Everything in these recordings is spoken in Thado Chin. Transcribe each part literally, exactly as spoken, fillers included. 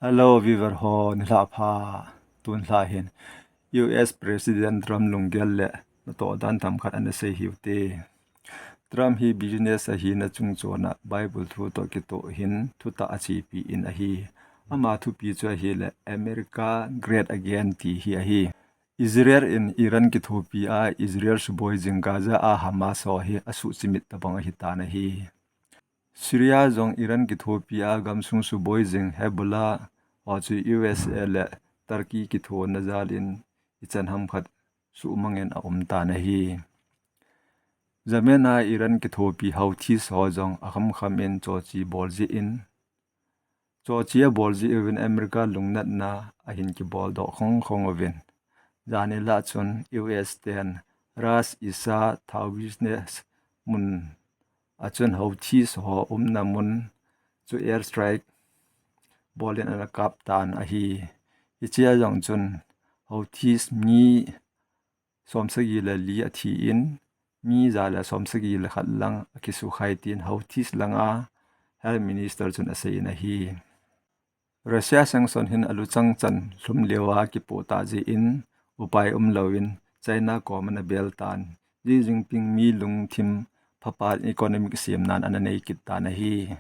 Hello viewer ho, nilhah pha. Tun lha hin U S President Trump lunggel le natoh dan themkhat ana sei hiu te. Trump hi business ahina chungchon a Bible thu toh kitoh hin thutah achepi in ahi. Ama thupi chu ahile America Great Again ti hi ahi. Israel in Iran kithopi a Israel suboi jing Gaza a Hamas ho hi asuhchimit tabang ahitan ahi. Syria jong Iran kithopi a gamsung suboi jing Hezbollah ho chu U S A le Turkey kithona jal in ichan hamkhat suhmang in aumtan ahi. Yemen a Iran kithopi Houthis ho jong akhamkham in choche bol jeh in, choche abol jeh uvin America lungnatna ahin kibol doh khongkhong uvin. Janhi lah chun U S ten Ras Isa thao business mun a chun Houthis ho umna mun chu air strike bol in ana kaptan ahi. Hichea jong chun Houthis mi somsagi le li athi in, mi ja le somsagi le khat lang akisukhai tin Houthis langa Health Minister chun asei in ahi. Russia sanction hin aluchang chan lhum leuva kipoh tah jeh in upai umlouvin China kom ana beltan, Xi Jinping mi lungthim phapa economic semnan ana nei kittan ahi.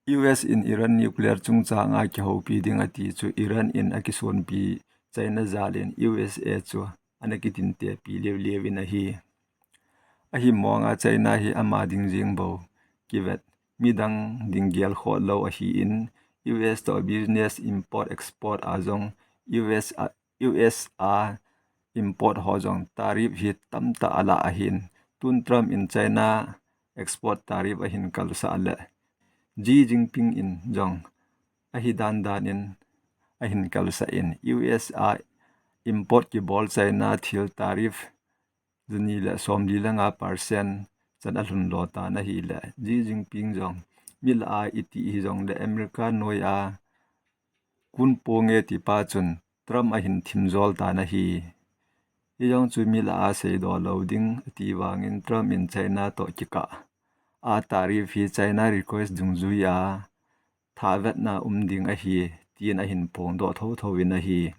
U S in Iran nuclear chungchang a kihoupi ding ati chu Iran in akisonpi China jal in U S A chu ana kitintepi leuleu in ahi. Ahi monga China hi ama ding jeng bou kivet, midang ding gelkhoh lou ahin, U S toh business import export a jong U S a, U S a import ho jong tariff hi tamtah alah ahin, tun Trump in China export tariff ahin kalsah le Xi Jinping in jong ahi dandan in ahin kalsah in, U S a import kibol China thil tariff jani le somli le nga percent chan alhun lo tan ahile, Xi Jinping jong milah a iti hijongle America noiya kun ponge tipa chun Trump ahin thimjol tan ahi. Hijong chu milah a seidoh lou ding ati vangin Trump in China toh kikah a tariff hi China request dungjuia thavetna um ding ahi, tin ahin phongdoh thotho in ahi.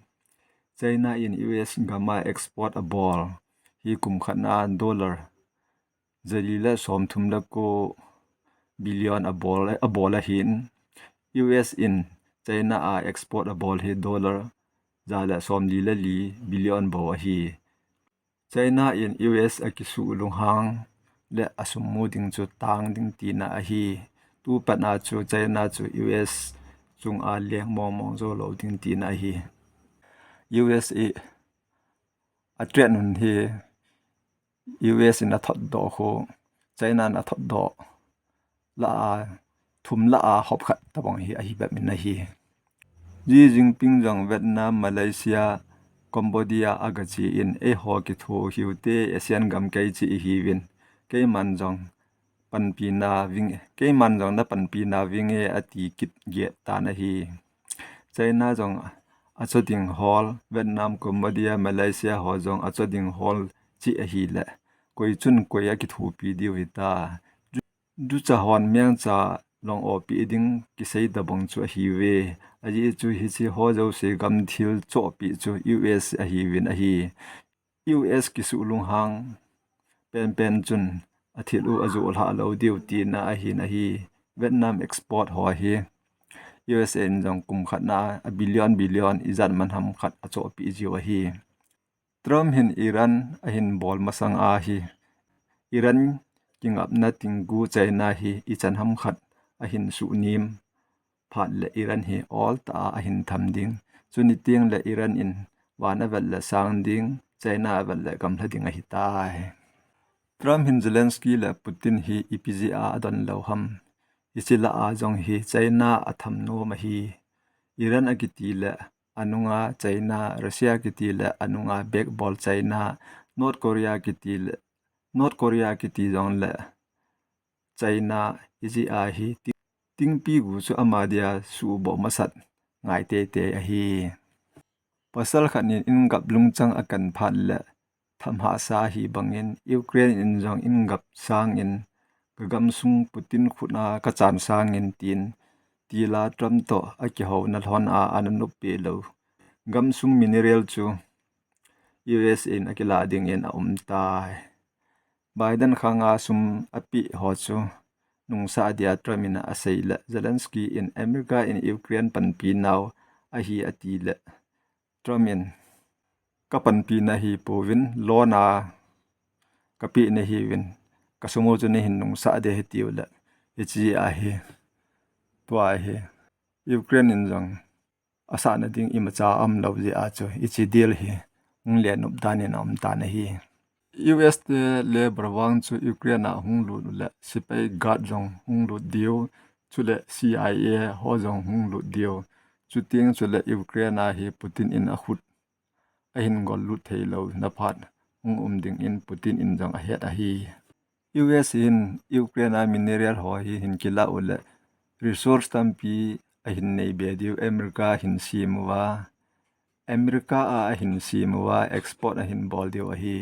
China in U S gam a export abol hi kum khatna dollar jali le somthum le ko billion abol, abol ahin, U S in China a export abol hi dollar ja le somli le li billion bou ahi. China in U S akisuh lunghang le asum mu ding chu tang ding tina ahi. Tupatna chu China chu U S chunga leng mongmong jou lou ding tina ahi. U S a athreat nun hi U S in athotdoh khu China in athotdoh lah a, thum lah a hop khat tabang hi ahi bep in ahi. Xi Jinping jong Vietnam, Malaysia, Cambodia agache in, eiho kitho hiu te, Asian gam kei che ihiuvin, keiman jong panpina vinge, keiman jong napanpina vinge ati kit geh tan ahi. China jong acho ding hol, Vietnam, Cambodia, Malaysia ho jong acho ding hol che ahile, koi chun koi akithopi diu hita. Jucha hon mengcha long opi ding kisei tabang chu ahiuve. Ajeh chu hiche ho jouse gam thil chohpi chu U S ahiuvin ahi. U S kisuh lunghang penpen chun athil u ajoh lha lou diu tina ahin ahi. Vietnam export ho hi U S A in jong kum khatna a billion billion ijat man ham khat achohpi jiu ahi. Trump hin Iran ahin bol masang a hi, Iran kingapna tinggu China hi ichan ham khat ahin suhnem phat le Iran hi oltah a ahin tham ding. Chuni teng le Iran in van avet le sang ding, China avet le gamla ding ahitai. Trump hin Zelensky le Putin hi ipi jeh a adon lou ham? Hiche lah a jong hi China atham nom ahi. Iran akiti le anunga China, Russia kiti le anunga backbol China, North Korea kiti le, North Korea kiti jong le China, hiche a hi ti-, tingpi gu chu ama dia suhboh masat ngai teitei ahi. Pasal khat nin in gap lungchang akan phat le thamhahsa hi bangin Ukraine in jong in gap sangin ka gamsung Putin khut a kachan sangin tin tila Trump toh akihouna lhon a ana nop peh lou gamsung mineral chu U S A in akilah dingin aum tai. Biden khanga sum apeh ho chu nungsah dia Trump in asei le Zelensky in America in Ukraine panpi nau ahi ati le Trump in kapanpi nahi pouvin, loan a kapeh nahiuvin, kasum u chu neihin nungsah ding ahi tiu le, hiche ahi, tua ahi. Ukraine in jong asahna ding imacha aum lou jeh a chu hiche deal hi hung lenop dan in aum tan ahi. U S te labour vang chu Ukraine a hung lut u le sepai guard jong hung lut diu, chule C I A ho jong hung lut diu. Chuteng chule Ukraine a hi Putin in akhut ahin gol lut thei louna phat hung um dingin Putin in jong ahet ahi. U S hin Ukraine a mineral ho hi hin kilah u le resource tampi ahin nei be diu, America hin sem uva, America a ahin sem uva export ahin bol diu ahi.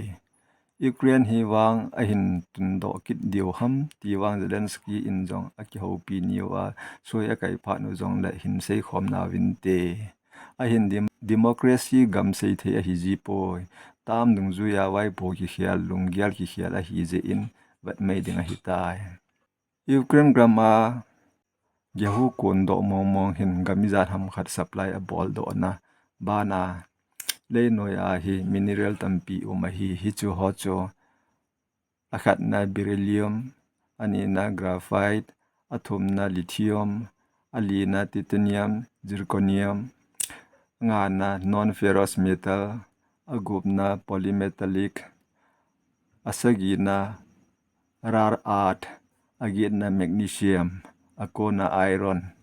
Ukraine hi vang ahin tundoh kit diu ham ti vang Zelensky in jong akihoupi niu a, soi akai phat u jong le hin seikhom nauvinte. Ahin dem-, democracy gam seithei ahi jipoi. Tam dungjuia vaipo kikhel, lunggel kikhel ahi jeh in vetmai ding ahitai. Ukraine gam a gehu kondoh mongmong hin gam ijat ham khat supply aboldohna bana leinoi a hi mineral tampi um ahi, hichu ho chu akhatna beryllium, anina graphite, athumna lithium, alina titanium, zirconium, angana non-ferrous metal, agupna polymetallic, asagina rare earth, agetna magnesium, akona iron,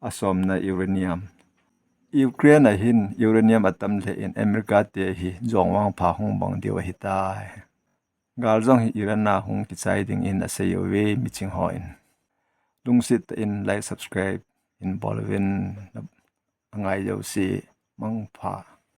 asomna uranium. Ukraine a hin uranium atam lheh in America te hi jong vangpha hung bang diu ahitai. Gal jong hi Iran a hung kichai dingin asei uve miching hon. Lungset tah in like, subscribe in bol uvin, angai jouse mangpha.